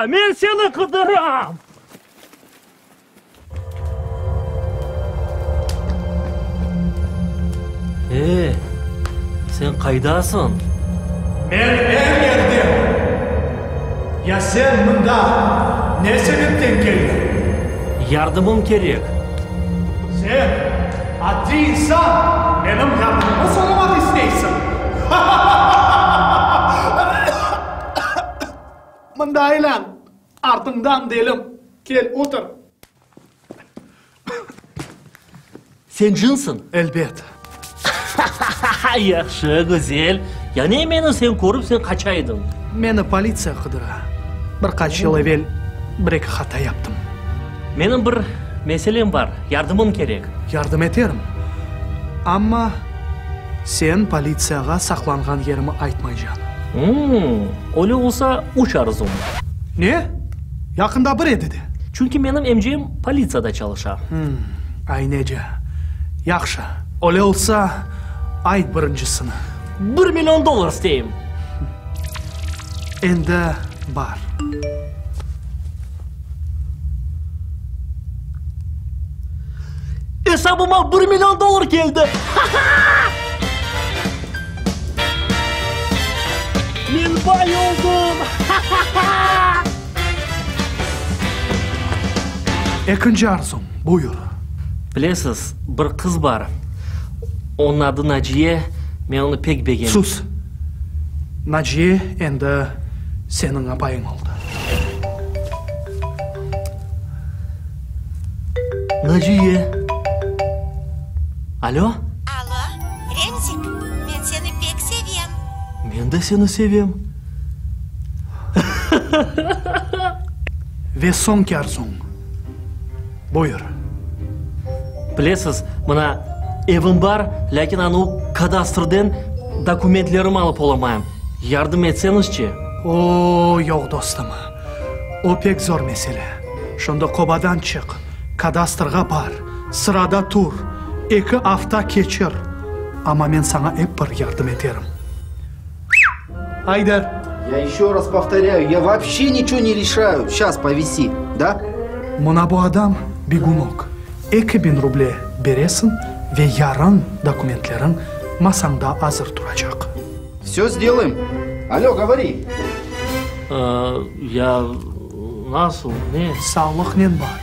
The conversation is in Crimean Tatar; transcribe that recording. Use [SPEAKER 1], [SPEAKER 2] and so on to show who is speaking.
[SPEAKER 1] Men seni qıdıram! E, sen qaydasıñ?
[SPEAKER 2] Men er yerdem. Ya sen mında ne sebepten keldiñ?
[SPEAKER 1] Yardımım kerek.
[SPEAKER 2] Sen, addiy insan, menim yardımımı soramaq isteysiñ? Mında aylan, artıñdan delim, kel, otur.
[SPEAKER 1] Sen cınsıñ?
[SPEAKER 2] Elbet.
[SPEAKER 1] Yahşı, güzel. Ya ne meni sen körip sen qaça ediñ?
[SPEAKER 2] Meni politsiya qıdıra. Bir qaç yıl evel bir-eki hata yaptım.
[SPEAKER 1] Menim bir meselem bar, yardımıñ kerek.
[SPEAKER 2] Yardım eterim. Amma sen politsiyağa saqlanğan yerimi aytmaycañ.
[SPEAKER 1] Hımm, öyle olsa üç arzum bar.
[SPEAKER 2] Ne? Yaqında bir edi de.
[SPEAKER 1] Çünki menim emcem politsiyada çalışa.
[SPEAKER 2] Hımm, aynece. Yahşı, öyle olsa, ayt birincisini.
[SPEAKER 1] Bir million dollar isteyim.
[SPEAKER 2] Endi bar.
[SPEAKER 1] Esabıma bir million dollar keldi! Ha-ha! Men bay oldım! Ha-ha-ha!
[SPEAKER 2] Ekinci arzum, buyur.
[SPEAKER 1] Bilesiz, bir qız bar. Onıñ adı Naciye, men onı pek begenem.
[SPEAKER 2] Sus! Naciye endi seniñ apayıñ oldı.
[SPEAKER 1] Naciye! Alo?
[SPEAKER 3] Alo, Remzik, men seni pek sevem.
[SPEAKER 1] Men de seni sevem.
[SPEAKER 2] Ve soñki arzuñ? Buyur.
[SPEAKER 1] Bilesiz, mına, evim bar, lâkin anı kadastrden dokumentlerimi alıp olamayım. Yardım etseñizçi?
[SPEAKER 2] O, yoq, dostum. O pek zor mesele. Şonda qobadan çıq, kadastrğa bar, sırada tur, eki afta keçir. Amma men saña ep bir yardım eterim. Ayder!
[SPEAKER 4] Ya еще раз повторяю, ya voobşe niço ne reşayu, şas povisi, da?
[SPEAKER 2] Mına bu adam begunok. 2000 ruble beresiñ ve yarın dokumentleriñ masañda azır turacaq.
[SPEAKER 4] Vse sdelayem. Alo, govori.
[SPEAKER 1] Ya nasıl, ne?
[SPEAKER 2] Sağlıqnen bar.